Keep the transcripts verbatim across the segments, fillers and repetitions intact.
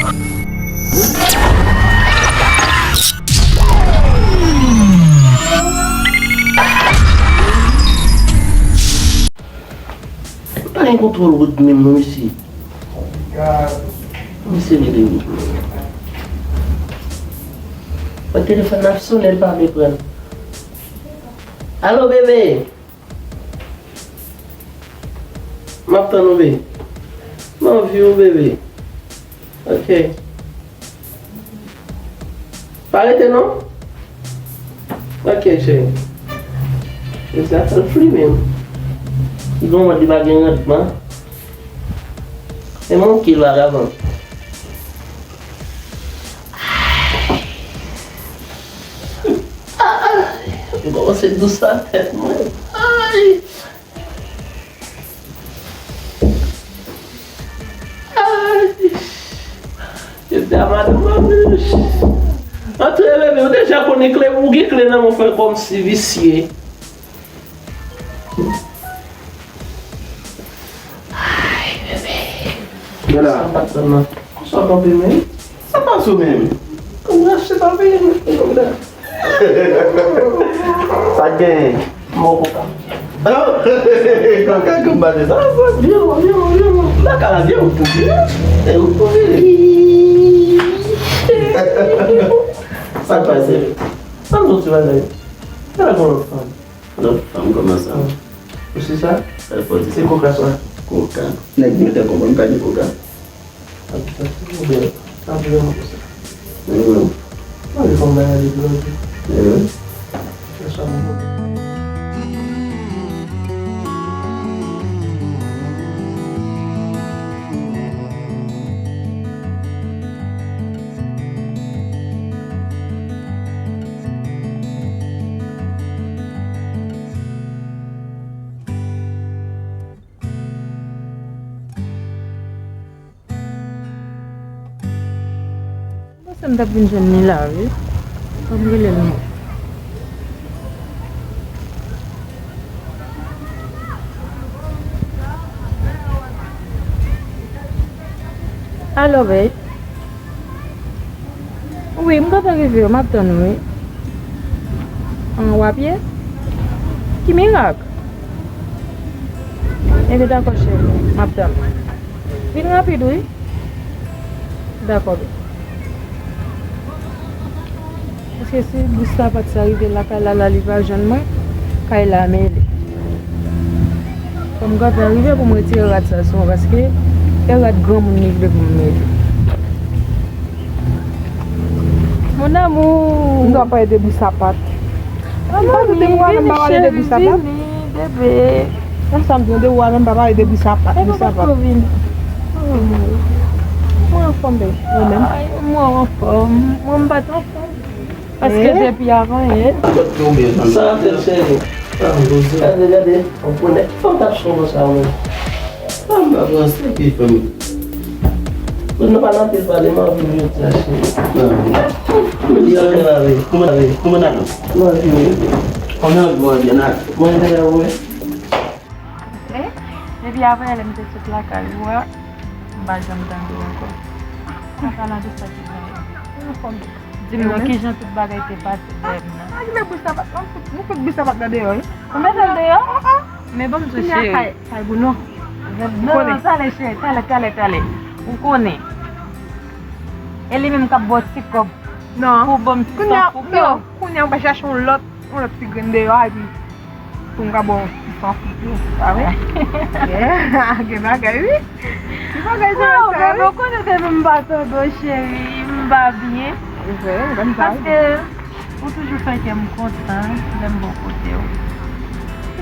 Pa gen kontwòl wout menm non, mesye. Mesye rele m. Mwen telefòn nan ap sonnen, li pa vle pran. Alo, bebe. M ap tann ou, bebe. M anvi w, bebe. Ok. Pa rete non. Ok, cheri. Mesye a fè l flimen. Li gon mòd li pa gen randman. E manke l vagabon. Ay, m kòmanse dous nan tèt mwen. Ay. Ay. Yo di a madanm mwen, antre bebe, ou deja konnen kle, ou gen kle nan men w, fè kòmsi visye. Ay, bebe. Bela. Sa pa t nan. Konsa w kanpe menm? Sa pase w menm? Kòm w achte pa peye menm, kòm da. Sa gen? Mò koka. Koka, koka, koka, sa, sa. Vye, vye, vye. Baka la, vye, ou pou vye. E ou pou vye. Sa k pase? Sa m soti bagay. Sa la gon lòt fanm. Lòt fanm kòman sa? Ou se sa? Sa l fò di se koka sa. Koka. Nèg militè konprann pa di koka. Sa ki fè se pwoblèm. Sa vle mwen konsa. Mhm. Mwen vle konn bagay de blòd. Mhm. Fè sa mwen konn. Mwen panse m t ap vin jwenn li la, wi. Fò m rele l non. Alo, bèy. Wi, m gentan rive, m ap tann ou, wi. An, w ap ye? Ki mirak? Ebyen, dakò, cheri, m ap tann ou. Vin rapid, wi. Dakò, bèy. Paske si bous sapat sa rive lakay la, la li pa jwenn mwen, kay la mele. Fò m gentan rive pou m retire rad sa sou mwen, paske e rad granmoun li vle pou m mete. Mon amour. M dwe pale de bous sapat. Ah, mami, vini, cheri, vini, bebe. Konsa m tande ou a menm pa pale de bous sapat, bous sapat. Vini. Mwen anfòm, bebe. Ou menm? Ay, mwen anfòm. Mwen m pa t anfòm. Paske depi avan yè. Sa ap fè cheri. Gade, gade. Ou konnen. Fò m t ap chonje sa, ou menm. Sa m pa panse ki fè m. Moun nan pa nan pil pale, m anvi m jodi a, cheri. Mwen di anyen la, wi. Kouman, kouman n ap? M anvi, wi. Kòman w anvi, n ap? Mwen, mwen, mwen. Eh, depi aprè lè m te sot lakay ou a, m pa janm tande w ankò. An palan de sa ki fè. Di m non, kijan tout bagay te pase dèyè m nan. A, ki lè bous sapat la, nou fout, nou fout bous sapat la deyò, wi. Ou mete l deyò? Men ban m di w, cheri. Kay, kay Bouno. Non, talè, cheri, talè, talè, talè. Ou konnen. E li menm k ap ba w ti kòb. Non. Pou ban m ti san fou yo. Kounye a, ou pa chache yon lòt, yon lòt ti grenn deyò a, epi pou m ka ba w ti san fou yo. Pa vre? Yeah, gen bagay, wi. Ki bagay se sa, wi? Ou konnen depi m pa tande w, cheri, m pa byen. Paske ou toujou fè kè m kontan lè m bò kote w.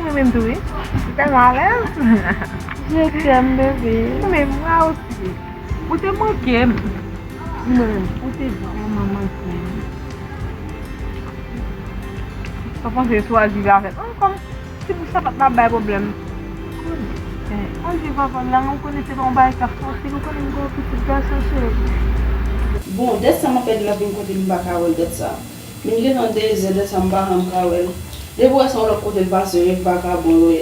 Ou menm tou, wi. Ou tèlman alèz. Je t'aime, bebe. Ou menm, mwen osi. Ou te manke m. Mwen, ou te vrèman manke m. Sa panse sou al viv avè m. An, kòm ti bous sapat la bay pwoblèm. Konnen. Al viv avè l la, ou konnen se pa yon bagay k ap fasil. Ou konnen m gen yon pitit gason, cheri. Bon, dèt sa m ap pèdi l ap vin kote m, m pa ka wè l dèt sa. Vin gentan de zè, dèt sa m pa janm ka wè l. Depi w wè se yon lòt kote l pase, wi, m pa ka bon lwe.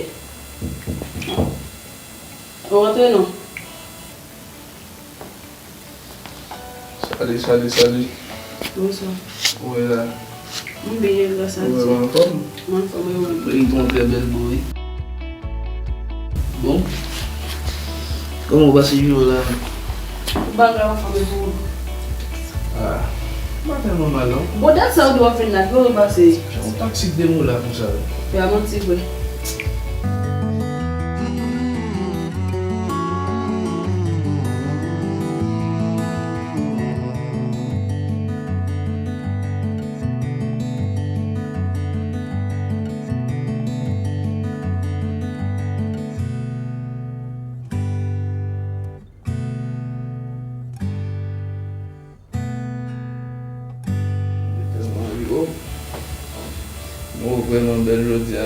Ou rantre non? Salut, salut, salut. Bonswa. Kòman w ye la? M byen, gras a Dye. Ou anfòm? M anfòm, wi, ou menm? Wi, m gon trè bèl bo, wi. Bon. Kòman w pase jounen w la? Bagay anfòm, e pou ou? Ah, m pa tèlman mal, non. Bon, dat sa ou di w ap vin la, ki kote w pase? Se yon taksi k te moula konsa, wi. Yo, a manti vre. Mwen vrèman bèl jodi a.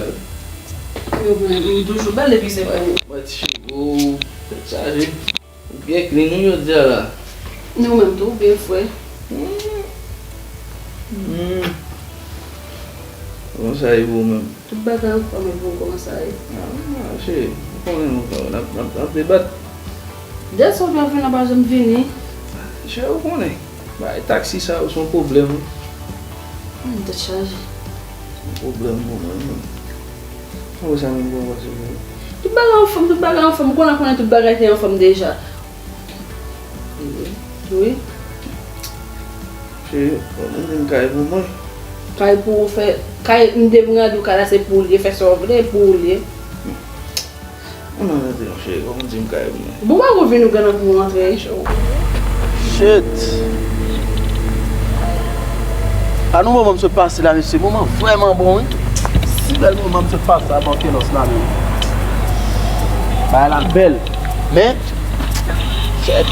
Yo, mwen, m toujou bèl depi se pou ou. Mwen ti cheve w, tèt chaje. Ou byen clean wi jodi a la. Ni ou menm tou, ou byen fre. Hmm. Hmm. Kòman sa ye pou ou menm? Tout bagay anfòm, e pou ou, kòman sa ye? Ah, mache. Ou konnen nou, n ap, n ap, n ap debat. Dèyè sa ou te ap vin, ou pa janm vini. Chè, ou konnen. Bagay taksi sa yo se yon pwoblèm, wi. Hmm, tèt chaje. Se yon pwoblèm pou mwen, wi. Ou wè sa menm, kòman w pase pou ou? Tout bagay anfòm, tout bagay anfòm. Ou konnen, konnen tout bagay te anfòm deja. Wi. Cheri, fò m di m kay pou mwen. Kay pou ou fè, kay m te pran di w kay la se pou ou l ye, fè sa w vle, pou ou l ye. Ann al rantre non, cheri, fò m di m kay pou mwen. Bon, pa ou vin ou gen nan pou ou rantre. Shit! A nou moman m sot pase la, mesye, moman vrèman bon, wi. Si bèl moman m sot pase la, ban Kelos la, men. Bagay la bèl. Men, shit.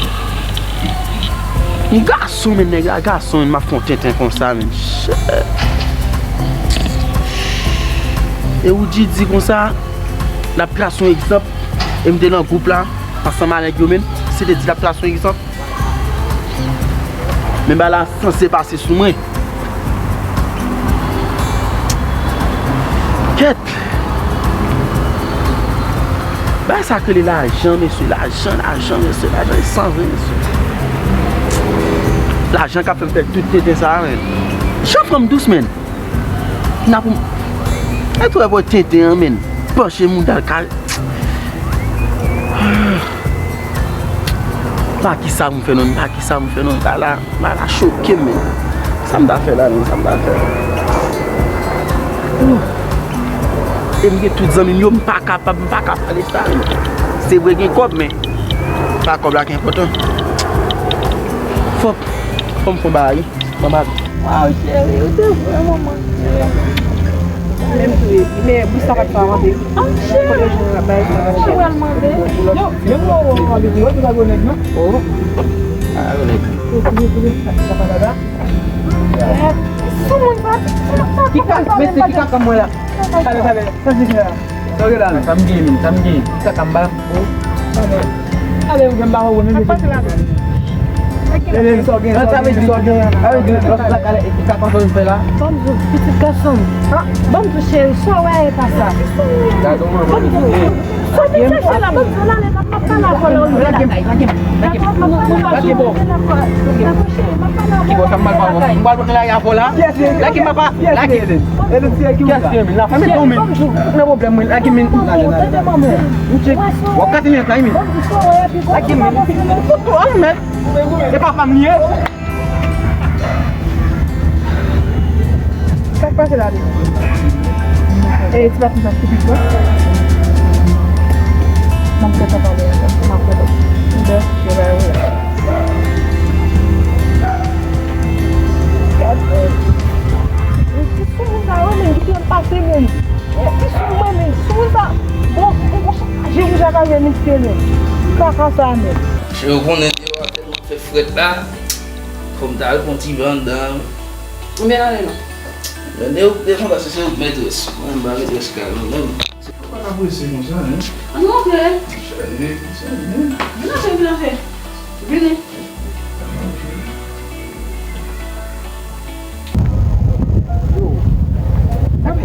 M gason, men nèg la gason, men m ap fè yon tenten konsa, men. Shit. E ou di, di konsa, l ap trase yon egzanp, e m te nan gwoup la, ansanm a nèg yo, men, se te di l ap trase yon egzanp. Men bagay la sanse pase sou mwen. Kèt! Bagay sa k rele lajan, mesye, lajan, lajan, mesye, lajan e san vre, mesye. Lajan k ap fè m fè tout tenten sa a, men. Jan fanm dous, men. N ap, e tou wè bò tenten an, men. Panche mouda l ka Pa ki sa m fè non, pa ki sa m fè non, pa la, pa la choke m, men. Sa m ta fè la, men, sa m ta fè. Ouh. E m gen tout zanmi m yo, m pa kapab, m pa ka pale sa, men. Se vre gen kòb, men pa kòb la ki enpòtan. Fòk, fòk m fè yon bagay. Manman. Waw, cheri, ou te vrèman manke. Menm tou, men bouch sa pa t ka mande. Ah, cheri. Kote jwenn la bay sa, cheri? Ou pral mande. Yo, yo, yo, yo, yo, yo, yo, yo, nèg nan. Oh. Ah, nèg. Yo, yo, yo, yo, sa, sa pa dada. Eh, sou moun, pa, pa, pa, ki pa, pa, mesye, ki kaka mwen la? Talè, talè, sa se la. Sa w gen la, men? Sa m gen, men, sa m gen. Sa ka m ba m. Ale, ou gen ba ou, men. Sa k pase la, men? Ele, sa w gen, sa w gen, sa w gen. Sa vle di, lòt la, ale, e sa konsa w fè la? Ban m di w, pitit gason m. Ban m di w, cheri, sa w wè e pa sa. Gade w, mwen, mwen, mwen. Sa w te chèche la, ban m di w, ale, m ap pale avè w. Lage m, lage m, lage m. Lage m. Lage m, cheri, m ap pale avè w. Ki bò sa m pral pale avè w? M pral pale avè w la. Lage m, papa. Lage m. Kiyès li ye, men? Kiyès li ye, men? La fèmen tou, men. M nan pwoblèm, mwen. Lage, men. Tande, manman. W ap kase men, men. Lage, men. Fout tou, al, men. E pa fanm li ye. Sa k pase la, li? E, ti papi sa stupid, non? M ap fè sa pale, m ap fè sa. Gade. Ti soumoun sa yo, men, ki pral pase, men. Ti soumoun, men, soumoun sa. Bon, bon, bon, je vous a gagné, mesye, men. Kaka sa, men. Cheri, ou konnen deyò a tèlman fè frèt la. Fò m ta al pran ti van anndan. Ou byen ale non. Men de, de konsa, se, se ou k metrès. Mwen, m pa metrès kay mwen menm. Se pa ka prese konsa, en. Ann rantre. Cheri, sa byen. Vin antre, vin antre. Vini. Yo. Kanpe,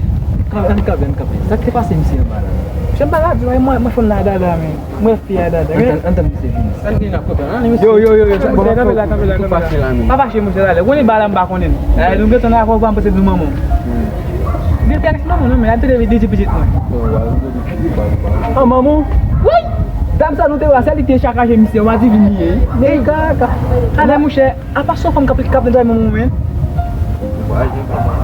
ann kanpe, ann kanpe. Sa k te pase misye anba la? Chèf pa ka di, mwen, mwen fè m nan dada, men. Mwen fè a dada. Antann, antann, misye vini. Sa l gen la, kote a? Yo, yo, yo, yo, kanpe la, kanpe la, kanpe la, kanpe la. Pa fache, monchè, talè. Konnen ba la, m pa konnen. Eh, nou gentan nan akò, pa m panse di manman. Gen tèks manman, non, men ap tande li di pitit mwen. Oh, manman? Wi! Dam sa nou te wè, se li ki te sakaje misye, w a di vini ye. Nèg kaka. Talè, monchè, apa se yon fanm k ap, k ap netwaye manman w, men?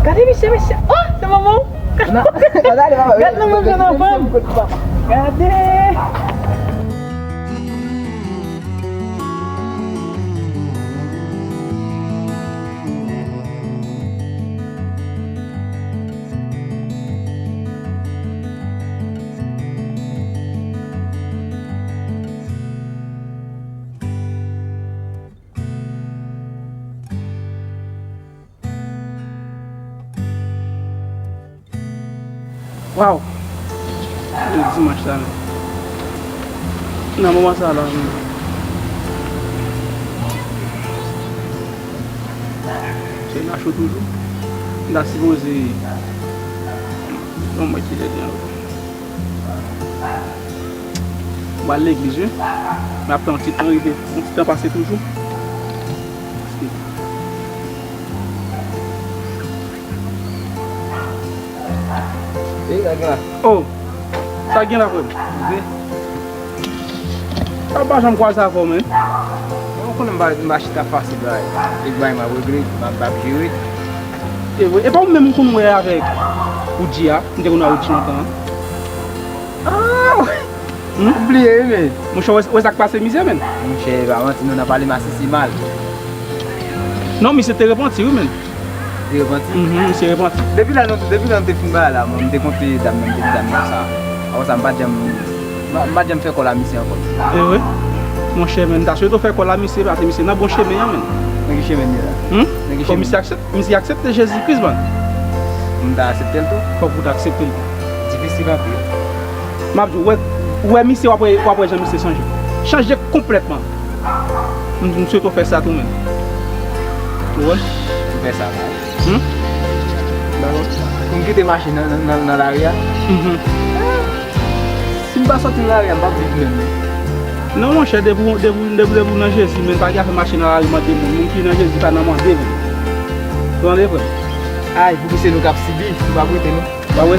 Gade misye, mesye. Oh, se manman w? Gad nan menm jan nan fanm. Gade. Waw! Bèl dimanch sa, men. Nan moman sa la, men. Se la cho toujou. M ta sipoze. Bon, mwen ki lè gen. M al legliz, wi. M ap tann yon ti tan rive, yon ti tan pase toujou. Paske Ey, nèg la. Oh, sa gen la, frè m? Wi. Sa pa janm kwaze avè w, men. Bon, ou konnen m pa, m pa chita fasil, bay. Li bay m ap regle, m ap, m ap jere. E vre. E pa ou menm m konn wè avèk Woodji a? M te konn wè Woodji lontan an. Ah! Hmm? M bliye, wi, men. Monchè, wè, wè sa k pase misye, men. Monchè, pa manti, non, nan pale masisi mal. Non, misye te repanti, wi, men. Li repanti? Mhm, misye repanti. Depi lè nou, depi lè nou te fin bagay la, mwen, m te konte dam nan, m te di dam nan sa. Apre sa, m pa t janm, m pa, m pa t janm fè kòl a misye ankò. E vre? Monchè, men, m ta swete w fè kòl a misye, paske misye nan bon chemen an, men. Nan ki chemen l ye la? Hmm? Nan ki chemen? Misye aksepte, misye aksepte Jezi Kris, man. M ta aksepte l tou? Fòk ou ta aksepte l. Difisil anpil. M ap di w, wè, wè misye, w ap wè, w ap wè jan misye chanje. Chanje konplètman. M, m swete w fè sa tou, men. Ou konprann? M fè sa, bay. Hmm? Dakò. Pou m kite mache nan, nan, nan, nan lari a? Mhm. Si m pa sòti nan lari a, m p ap viv menm. Non, monchè, depi w, depi w, depi w, depi w nan Jezi, men, pa gen afè mache nan lari mande moun. Moun ki nan Jezi pa nan mande moun. Tande, frè m? Ay, pou ki se nou k ap sibi, nou p ap rete, non. Pa wè?